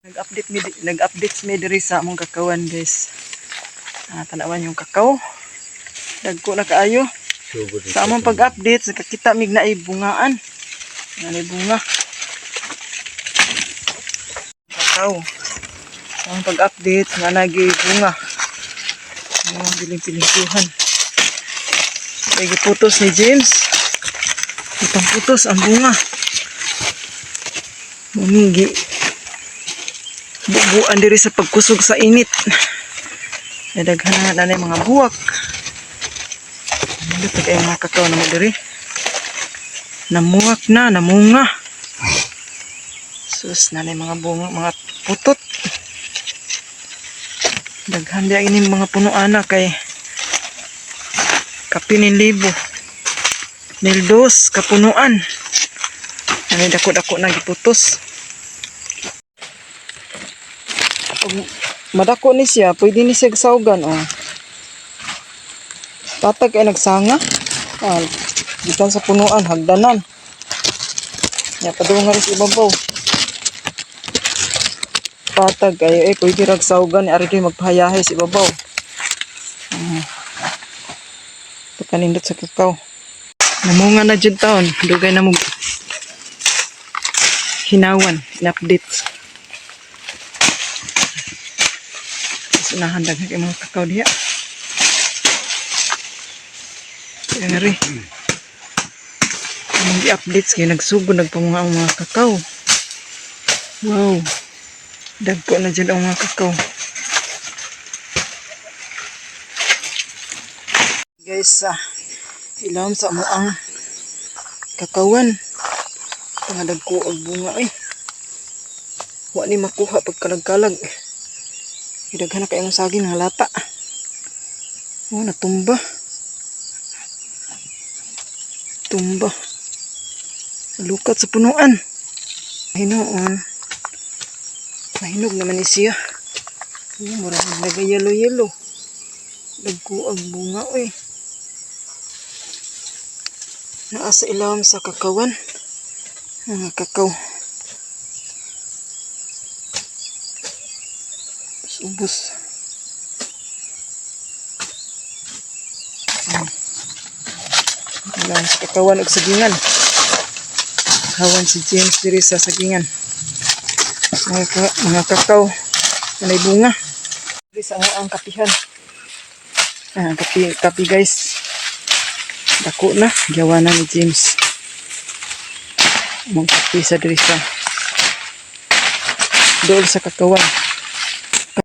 Nag-update mi diri sa among kakawan, guys. Ah, tanawan yung kakao. Dagko na kaayo. Sugod. Sa among pag-update, nakakita mig naay bungaan. Naay bunga. Kakao. Sa among pag-update, nga nagi bunga. Ang piling-piling. Lagi putos ni James. Itong putos ang bunga. Munigi. Bubuan diri sa pagkusog sa init. Nadaghan na na mga buwak. Nindot kay mga kakao na mo diri. Namuwak na, namunga. Sus, na mga bunga, mga putot. Daghan diya ini mga punuan na kay kapinin libo. Nildos, kapunuan. Ano dako-dako na giputos. Pag madako ni siya, pwede ni siya saugan oh. Tatag ay nagsanga. Ah, gikan sa punuan, hagdanan. Ya, padung nga rin sa ibabaw. Patag ay eh, pwede rag saugan, ari di magpahayahay sa ibabaw. Ah. Pagkanindot sa kakao. Namunga na jud taon, dugay na mo hinawan, in-update. Tapos unahan daghan kay mga kakao diha. Kaya nga rin. Among i-updates kay nagsugod nagpamunga ang mga kakao. Wow. Dagko na dyan ang mga kakao. Guys, ilawom sa amo ang kakawan. Nga dagko ang bunga eh. Wa ni makuha pagkalag-kalag. Idaghan na kayong saging nga lata. Oh, natumba. Tumba. Lukat sa punuan. Hinuon. Mahinog naman ni siya. Oh, murag nagayelo-yelo. Dagko ang bunga oy. Naa sa ilawom sa kakawan. Mga kakao. Ubos. Ilawom sa kakawan ug sagingan. Hawan si James diri sa sagingan. Mga kakao. Anay bunga. Diri sa ang kapihan. Ah, kapi, kapi, guys. Dako na. Gawa na ni James. Among kapi sa diri sa dool sa kakawan.